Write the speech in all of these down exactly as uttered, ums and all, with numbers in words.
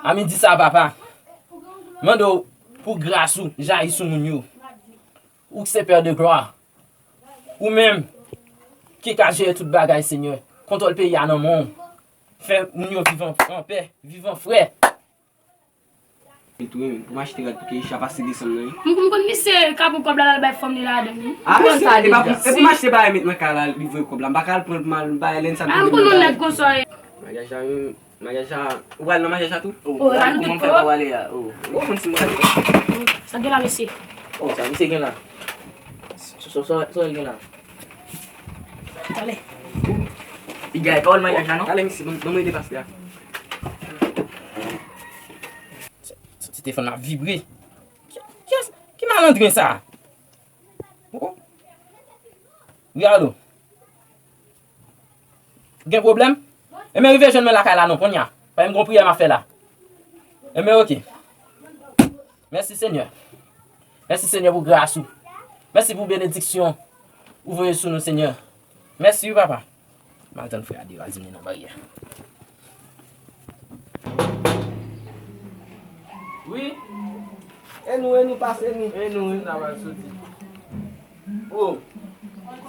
A midi sa, papa, mande w pou gras ou jayi sou moun yo. Ou ki se Pè de glwa. Ou menm ki ka jere tout bagay, Senyè. Kontwòl peyi a nan men w. Fè moun yo viv an, an pè, viv an frè. Li tou, wi, pou m achte rad pou Keisha pase desanm nan, wi. M, m konn misye ka pran kòb la, l al bay fanm li ladan, wi. Ah, m konn sa, e pa pou, e pou m achte bagay met nan kay la, li voye kòb la. M pa ka al pran l pou m al bay lèn sa m te vin nan kay. Ah, m konn yon nèg konsa, wi. Maryaj la, wi, maryaj la, ou pral nan maryaj la tou? Oh, la nou tout pral. Oh, ou konn si m pral. Sa gen la, mesye? Oh, sa misye gen la? Sa, sa, sa, sa l gen la? Talè. Piga e pa w nan maryaj la, non? Talè, mesye, ban m, ban m rele pastè a. Sa, sa ti telefòn la vibre. Ki, ki, ki malandren sa? Oh. Wi, alo. Gen pwoblèm? Enben, rive jwenn mwen lakay la non, kounye a. Paske m gon priyè m ap fè la. Enben, oke. Mèsi, Senyè. Mèsi, Senyè, pou gras ou. Mèsi pou benediksyon ou voye sou nou, Senyè. Mèsi, wi, papa. M al tann frè a deyò, al di m li nan baryè. Wi. E nou, e nou, pase nou. E nou, wi, n ap al soti. Oh,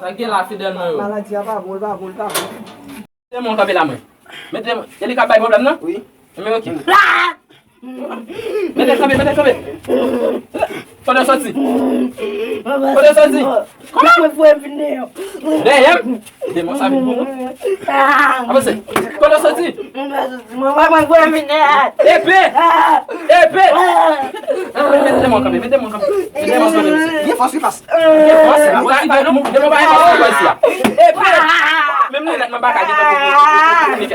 sa gen la, fidèl mwen yo? Maladi a pa bon, li pa bon, li pa bon. Mete men w kanpe la, mwen. Mete men, e li k ap bay pwoblèm nan? Wi. Enben, oke. Mete kanpe, mete kanpe. Kote w soti? Kote w soti? Kòman? Mwen voye m vin deyò. Dèyè m? Demon sa vin bon. Avanse. Kote w soti? Mwen voye m vin deyò. Epe! Epe! Mete men w kanpe, mete men w kanpe. Mete men w kanpe, mesye. Gen fòs, wi, pas. Gen fòs, wi. Demon pa gen fòs, wi, pas. Epe! Menm linèt mwen pa ka gen tankou.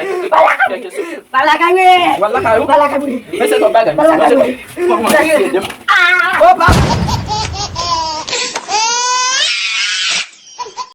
Kèlke sou. Pa lakay mwen. W al lakay ou? Pa lakay mwen. Men se twòp bagay. Pa lakay mwen. Kòman se de... Opa!